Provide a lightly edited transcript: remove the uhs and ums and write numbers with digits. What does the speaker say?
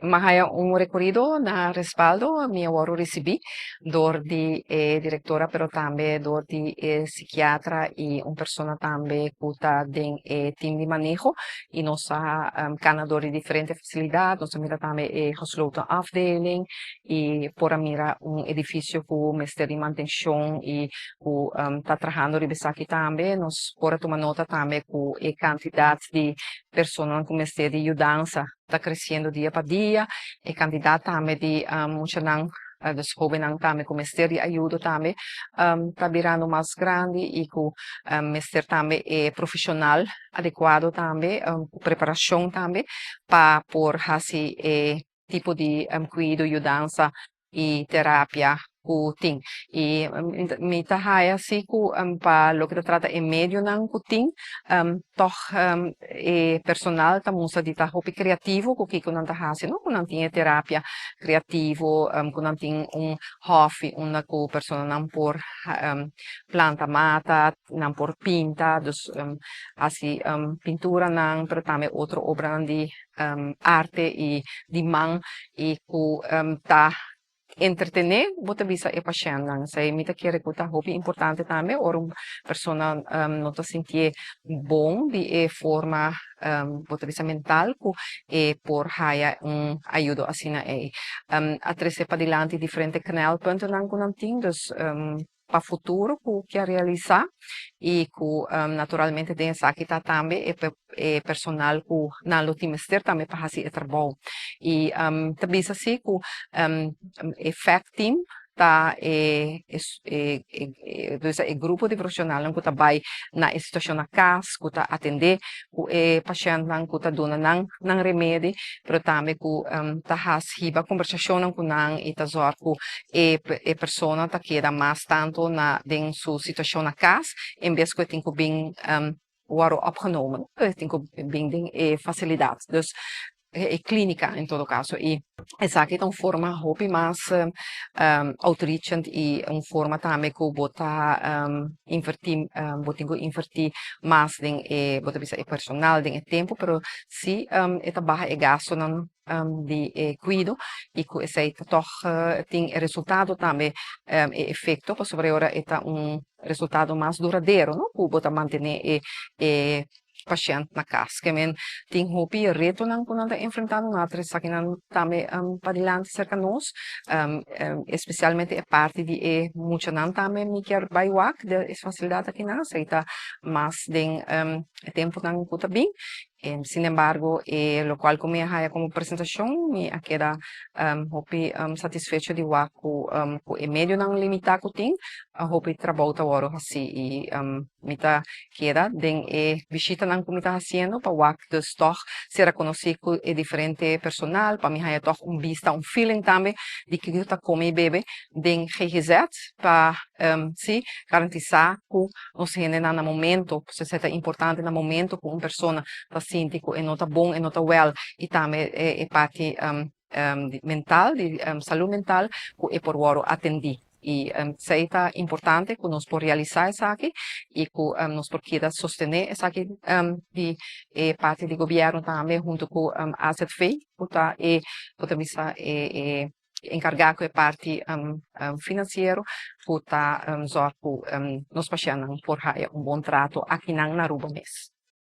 M'a haya un rekorido na Respaldo, mi a wòrdu risibí dor di e direktora pero tambe dor di e sikiatra i un persona tambe ku ta den e tim di maneho i nos a kana dor di diferente fasilidat, nos a mira tambe e gesloten afdeling i por a mira un edifisio ku mester di mantenshon i ku ta trahando riba esaki tambe. Nos por a tuma nota tambe ku e kantidat di personanan ku mester di yudansa ta kresiendo dia pa dia, e kantidat tambe di muchanan, dus hóbennan tambe ku mester di ayudo tambe ta birando mas grandi i ku mester tambe e profeshonal adekuado tambe, ku preparashon tambe pa por hasi e tipo di kuido, yudansa i terapia ku tin. I mi ta haya si ku pa loke ta trata e medionan ku tin, tòg e personal ta mustra di ta hopi kreativo ku kiko nan ta hasi, no? Ku nan tin e terapia kreativo, ku nan tin un hòfi unda ku personanan por planta mata, nan por pinta, dus hasi pinturanan, pero tambe otro obranan di arte i di man i ku ta entretené bo ta bisa e pashèntnan. Esei mi ta kere ku ta hopi importante tambe ora un persona no ta sintié bon di e forma bo ta bisa mental ku e por haya un ayudo asina ei. A trese padilanti diferente knelpuntennan ku nan tin dus pa futuro ku kier realisá i ku naturalmente den esaki ta tambe e e personal ku nan lo tin mester tambe pa hasi e trabou. I ta bisa si ku e fact team ta e e e grupo di profeshonalnan ku ta bai na e situashon na kas ku ta atendé ku e pashèntnan ku ta duna nan nan remedi pero tambe ku ta hasi hiba kombersashonnan ku nan i ta zòrg ku e e persona ta keda mas tantu na den su situashon na kas en bes ku e tin ku bin wòrdu opgenomen, e tin ku bin den e fasilidat. Dus e klínika en todo kaso i esaki ta un forma hopi mas outreachend i un forma tambe ku bo ta invertí bo tin ku invertí mas den e bo ta bisa e personal den e tempu pero si e ta baha e gastunan di e kuido i ku esei ta tòg tin e resultado tambe e efekto pasobra e ora e ta un resultado mas duradero no ku bo ta mantené e e pashènt na kas. Ke men tin hopi retonan ku nan ta enfrentando, nan a trese esakinan tambe padilanti serka nos, espesialmente e parti di e muchanan tambe mi kier bai wak den e fasilidat akinan, esei ta mas den e tempunan ku ta bin. Sin embargo e lokual ku mi a haya komo presentashon mi a keda hopi satisfecho di wak ku ku e medionan limitá ku tin hopi trabou ta wòrdu hasí i mi ta keda den e bishitanan ku mi ta hasiendo pa wak dus tòg sera konosí ku e diferente personal pa mi haya tòg un bista un feeling tambe di kiko ta kome i bebe den GGZ pa si garantisá ku nos hendenan na momento, pasobra esei ta importante na momento ku un persona ta sinti ku e no ta bon, e no ta wèl i tambe e parti mental, di salú mental ku e por wòrdu atendí. I esei ta importante ku nos por realisá esaki i ku nos por keda sostené esaki di e parti di gobièrnu tambe huntu ku AZV ku ta e bo ta bisa e enkargá ku e parti finansiero ku ta zòrg ku nos pashèntnan por haya un bon trato akinan na Aruba mes.